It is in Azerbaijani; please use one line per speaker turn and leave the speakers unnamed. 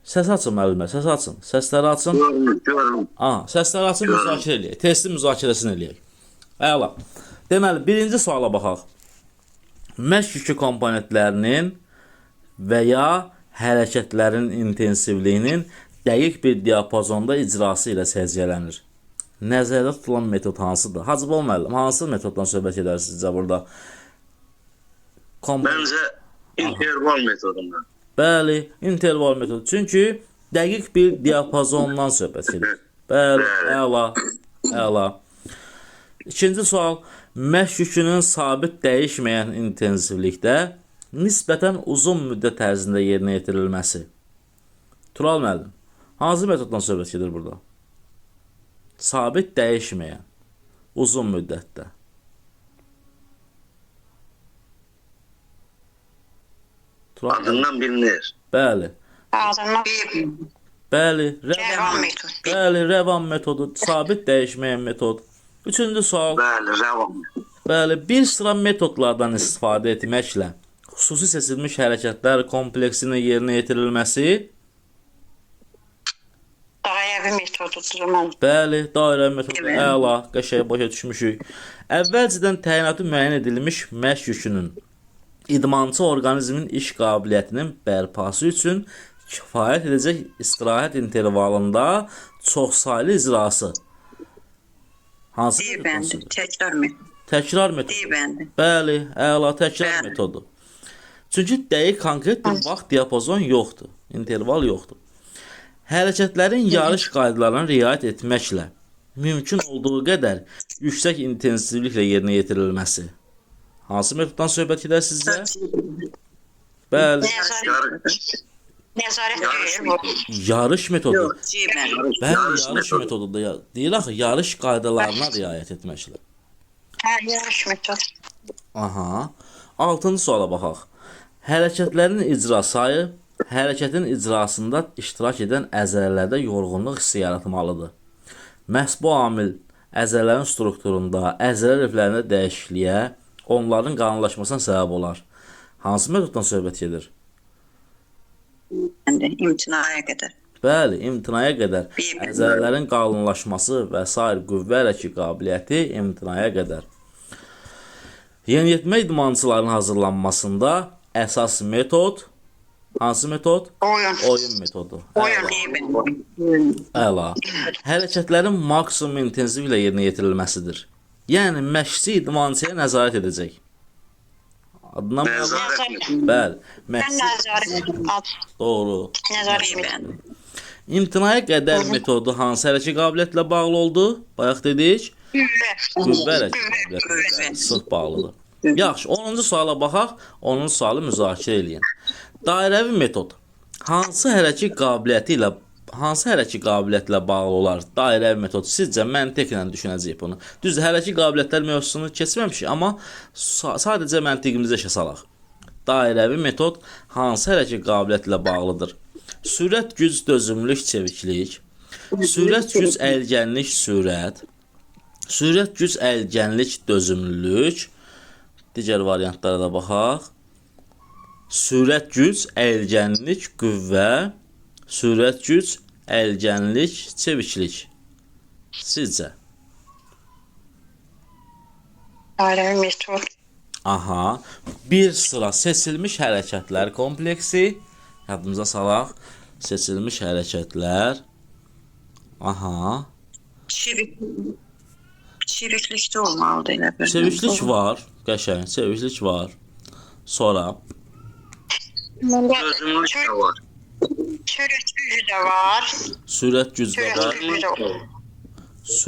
Səs açın müəllimlər, səs açın. Səsləri açın.
Görünür, görünür.
Aha, səsləri açın, müzakirə eləyək. Testin müzakirəsini eləyək. Əla. Deməli, birinci suala baxaq. Məşq yükü komponentlərinin və ya hərəkətlərin intensivliyinin dəqiq bir diapazonda icrası ilə səciyyələnir. Nəzərdə tutulan metod hansıdır? Hacıbol müəllim, hansı metoddan söhbət edər sizcə burada?
Məncə interval metodundan.
Bəli, interval metodu. Çünki dəqiq bir diapazondan söhbət gedir. Bəli, əla, əla. İkinci sual, məşq yükünün sabit dəyişməyən intensivlikdə nisbətən uzun müddət ərzində yerinə yetirilməsi. Tural müəllim, hansı metoddan söhbət gedir burada? Sabit dəyişməyən uzun müddətdə. Tural müəllim,
Adından bilinir.
bəli.
Adından
Bəli,
rəvan metodu.
Bəli, rəvan metodu, sabit dəyişməyən metod. Üçüncü sual.
Bəli, rəvan.
Bəli, bir sıra metodlardan istifadə etməklə xüsusi seçilmiş hərəkətlər kompleksinin yerinə yetirilməsi,
Dairəvi metodudur mən.
bəli, dairə metodu,
Evet.
əla, qəşəng başa düşmüşük. Əvvəlcədən təyinatı müəyyən edilmiş məşq yükünün idmançı orqanizmin iş qabiliyyətinin bərpası üçün kifayət edəcək istirahət intervalında çoxsaylı icrası. Hansı
D
metoddan
bəndi,
söhbət?
təkrar metodu.
Təkrar metodu.
D bəndi.
Bəli, əla təkrar
Bəli.
metodu. Çünki dəqiq konkret bir vaxt diapazon yoxdur, interval yoxdur. Hərəkətlərin yarış qaydalarına riayət etməklə mümkün olduğu qədər yüksək intensivliklə yerinə yetirilməsi. Hansı metoddan söhbət gedər sizcə? Bəli,
Nəzarət, nəzarət
Yarış
deyil bu.
yarış metodu.
Yox, C bəndi.
Bəli,
Yarış
yarış
metodu.
metodudur. Deyir axı, yarış qaydalarına riayət etməklə.
Hə, yarış metodu.
Aha. Altıncı suala baxaq. Hərəkətlərin icra sayı hərəkətin icrasında iştirak edən əzələlərdə yorğunluq hissi yaratmalıdır. Məhz bu amil əzələlərin strukturunda, əzələ liflərində dəyişikliyə, onların qalınlaşmasına səbəb olar. Hansı metoddan söhbət gedir?
Bəndi, imtinaya qədər.
Bəli, imtinaya qədər
Bir-
əzələlərin qalınlaşması və sair qüvvə hərəki qabiliyyəti imtinaya qədər. Yeniyetmə idmançıların hazırlanmasında əsas metod hansı metod?
Oyun.
Oyun metodu.
Oyun.
D bəndi.
Əla. Hərəkətlərin maksimum intensivlə yerinə yetirilməsidir. Yəni məşqçi idmançıya nəzarət edəcək. Adına mı?
Nəzarət metodu.
Bəli,
Mən
məşqçi.
nəzarət. Ad,
Doğru.
nəzarət
D
metodu.
bəndi.
İmtinaya qədər metodu hansı hərəki qabiliyyətlə bağlı oldu? Bayaq dedik.
Qüvvə.
Qüvvə hərəki qabiliyyəti ilə sıx bağlıdır. Yaxşı, 10-cu suala baxaq. 10-cu sualı müzakirə eləyin. Dairəvi metod hansı hərəki qabiliyyəti ilə hansı hərəki qabiliyyətlə bağlı olar? Dairəvi metod sizcə məntiqlə düşünəcəyik bunu. Düzdür, hərəki qabiliyyətlər mövzusunu keçməmişik, amma sadəcə məntiqimizə işə salaq. Dairəvi metod hansı hərəki qabiliyyətlə bağlıdır? Sürət, güc, dözümlülük, çeviklik. Sürət, güc, əyilgənlik, sürət. Sürət, güc, əyilgənlik, dözümlülük. Digər variantlara da baxaq. Sürət, güc, əyilgənlik, qüvvə. Sürət, güc, əyilgənlik, çeviklik. Sizcə?
Dairəvi metod.
Aha, bir sıra seçilmiş hərəkətlər kompleksi. Yadımıza salaq. Seçilmiş hərəkətlər. Aha.
Çevik Çeviklikdə olmalıdır elə bir.
Çeviklik var, qəşəng, çeviklik var. Sonra
Məndə
Dözümlülük də var.
sürət gücü də var.
sürət gücü də
Sürət
var.
gücü də var.
Sürət